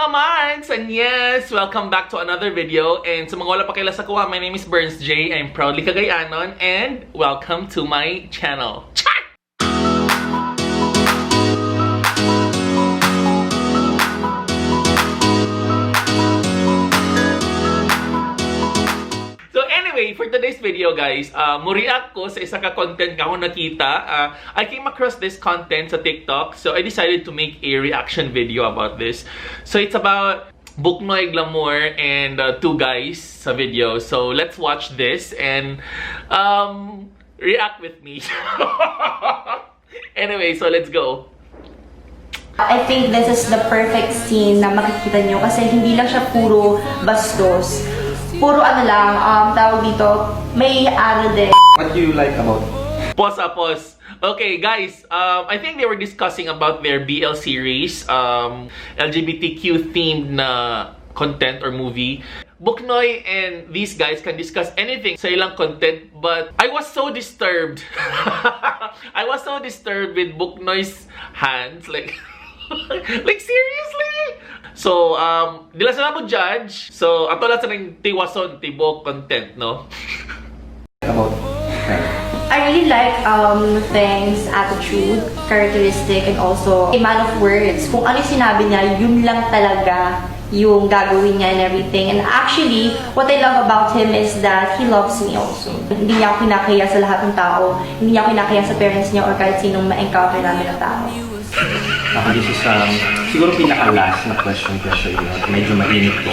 Mga Marks! And yes, welcome back to another video. And sa mga wala pa kaila sa akoa, my name is Burns J. I'm proudly Cagayanon and welcome to my channel. Char! So anyway, for today's video, guys, mo-react ko sa isa ka content nga ako nakita. I came across this content sa TikTok, so I decided to make a reaction video about this. So it's about Buknoy Glamour and two guys sa video. So let's watch this and react with me. Anyway, so let's go. I think this is the perfect scene na makikita nyo kasi hindi lang siya puro bastos. Puro ano lang, tawag dito, may aral din. What do you like about Pause, ah, pause. Okay, guys, I think they were discussing about their BL series, LGBTQ themed na content or movie. Buknoy and these guys can discuss anything sa ilang content, but I was so disturbed. I was so disturbed with Buknoy's hands. Like seriously? So, di lang sila mo judge. So, ato lang sa nang tiwason, tibok content, no? About Feng? I really like Feng's attitude, characteristic, and also a man of words. Kung ano yung sinabi niya, yun lang talaga yung gagawin niya and everything. And actually, what I love about him is that he loves me also. Hindi niya ako kinakahiya sa lahat ng tao. Hindi niya ako kinakahiya sa parents niya or kahit sinong ma-encounter namin ng tao. Ako, this is siguro pinaka-last na question ko sa iyo at medyo mainit ko.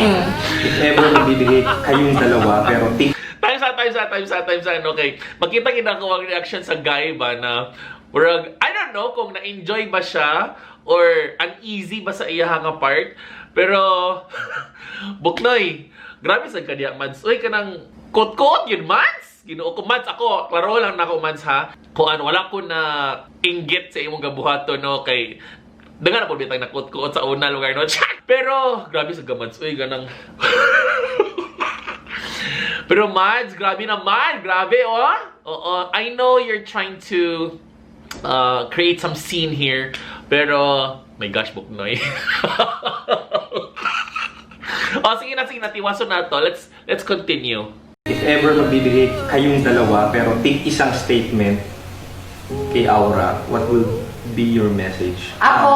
If ever magbibigay kayong dalawa pero pick Times out, times out, times out, times out. Okay. Makita ginagawa ang reaction sa guy ba na murag, I don't know kung na-enjoy ba siya or uneasy ba sa iya nga part. Pero, Buknoy, grabe sa kadiya, Mads. Uy, kanang kot-kot yun, Mads! Ginoo ko, Mads, ako, klaro lang na ako, Mads, ha? Kung ano, wala ko na inggit sa imong gabuhato, no, kay dangan na po bitang nakot-kot sa una lugar, no? Pero, grabe sa Mads. Uy, ganang pero Mads, grabe naman. Grabe, oh. Oo, I know you're trying to create some scene here. Pero, my gosh, Buknoy. Oh, sige na. Tiwaso na to. Let's continue. If ever magbibigay kayong dalawa pero pick isang statement kay Aura, what will be your message? Ako,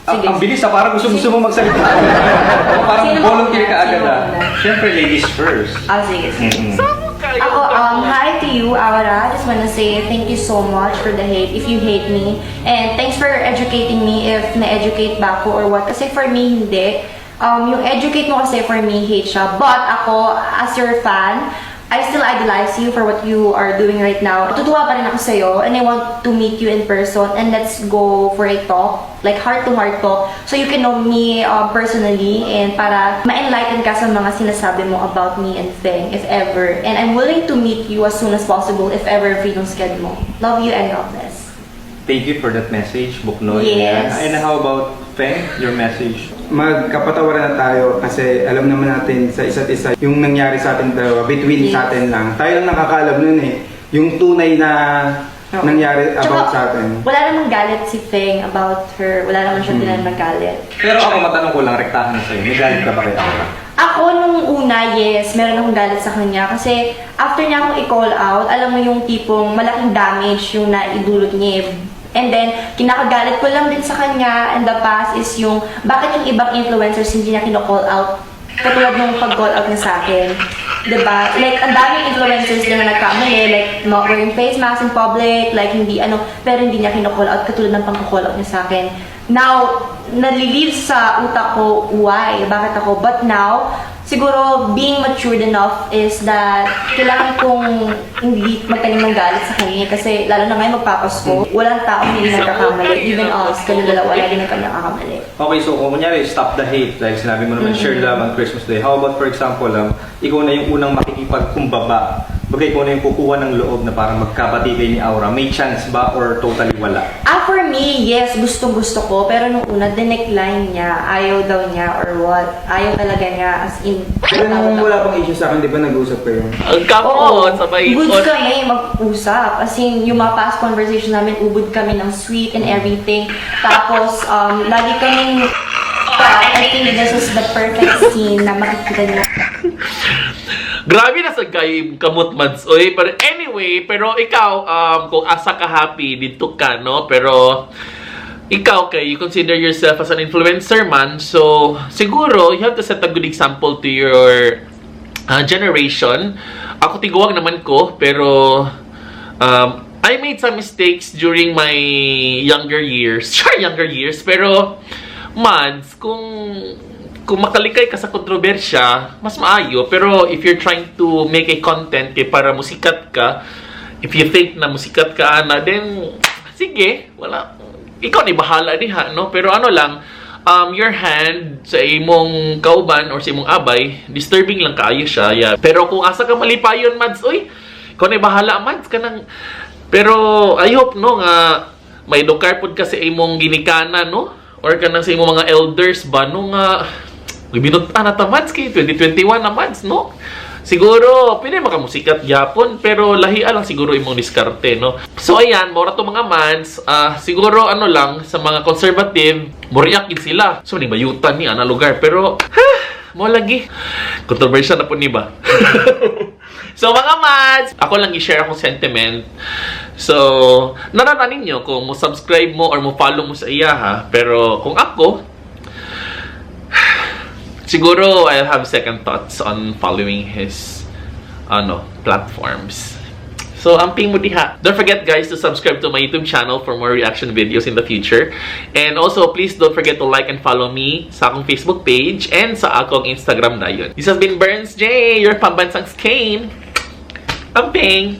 Ah, sige. ang bilis ah, parang gusto, gusto mo magsalita. Oh, parang Sino volunteer ka mauna? agad Sino ah. mauna? Siyempre, ladies first. Ah, sige, sige. Samo kayo. Ako, hi to you, Aura. Just wanna say thank you so much for the hate, if you hate me. And thanks for educating me if na-educate ba ako or what. Kasi for me, hindi. Yung educate mo kasi for me, hate siya. But ako, as your fan, I still idolize you for what you are doing right now. Tutuwa pa rin ako sa'yo and I want to meet you in person and let's go for a talk, like heart-to-heart talk, so you can know me personally and para ma-enlighten ka sa mga sinasabi mo about me and Feng, if ever. And I'm willing to meet you as soon as possible if ever free yung schedule mo. Love you and God bless. Thank you for that message, Buknoy. Yes. And how about Feng, your message? Magkapatawaran na tayo kasi alam naman natin sa isa't isa yung nangyari sa atin dalawa, between sa atin lang. Tayo lang nakakaalam nun eh. Yung tunay na Oo. nangyari Tsaka, about sa atin. wala namang galit si Feng about her. Wala naman siya mm. galit. Pero ako, matanong ko lang, rektahan na sa'yo. May galit ka ba kay Aura? Ako nung una, yes, meron akong galit sa kanya. Kasi after niya akong i-call out, alam mo yung tipong malaking damage yung naidulot niya eh. And then, kinakagalit ko lang din sa kanya in the past is yung bakit yung ibang influencers hindi niya kino-call out, katulad nung pag-call out niya sa akin. 'Di ba? Like, ang daming influencers din na nagkamali, like, not wearing face mask in public, like, hindi ano, pero hindi niya kino-call out katulad ng pang-call out niya sa akin. Now, nalilive sa utak ko, why? Bakit ako? But now, siguro, being matured enough is that kailangan kong hindi magtanim ng galit sa kanya kasi lalo na ngayon magpapasko, walang taong hindi nagkakamali. Even us, kami dalawa, lagi na kami nakakamali. Okay, so kung kunyari, stop the hate, like sinabi mo naman, share love on Christmas Day. How about, for example, ikaw na yung unang makikipagkumbaba? Baga ikaw na yung kukuha ng loob na parang magkabati kayo ni Aura. May chance ba or totally wala? Ah, for me, yes, gustong-gusto ko. Pero nung una, dinecline niya. Ayaw daw niya or what. Ayaw talaga niya. As in, Pero nung wala pang issue sa akin, di ba nag-usap kayo? Ang kamot, sabay Goods ikot. Kami mag-usap. As in, yung mga past conversation namin, ubod kami ng sweet and everything. Tapos, lagi kaming But I think this is the perfect scene na makikita niyo. Grabe na sa kay kamot, Mads. Oy, pero anyway, pero ikaw, kung asa ka happy dito ka, no? Pero ikaw kay you consider yourself as an influencer man, so siguro you have to set a good example to your generation. Ako, tiguang naman ko, pero I made some mistakes during my younger years. Sure, younger years. Pero, Mads, kung makalikay ka sa kontrobersya, mas maayo. Pero if you're trying to make a content kay para musikat ka, if you think na musikat ka ana, then sige, wala. Ikaw ni bahala diha, no? Pero ano lang, your hand sa imong kauban or sa imong abay, disturbing lang kaayo siya. Yeah. Pero kung asa ka malipayon, Mads, uy, ikaw na bahala, Mads, kanang. Pero I hope, no, nga may edukar pud ka sa imong ginikanan, no? Or kanang sa imong mga elders ba, no, nga gibinutan na ta, Mads, kay 2021 na, Mads, no? Siguro, pwede makamusikat gyapon, pero lahia lang siguro imong diskarte, no? So, ayan, mora to, mga Mads. Ah, siguro, ano lang, sa mga conservative, muriak gid sila. So, ni bayutan ni ana lugar. Pero, ha, mo lagi. Controversial na po ni ba? So, mga Mads, ako lang i-share akong sentiment. So, narana ninyo kung mo subscribe mo or mo follow mo sa iya ha. Pero kung ako, siguro I'll have second thoughts on following his ano platforms. So, amping mo diha. Don't forget, guys, to subscribe to my YouTube channel for more reaction videos in the future. And also, please don't forget to like and follow me sa akong Facebook page and sa akong Instagram na yun. This has been Burns J, your pambansang skane. Amping!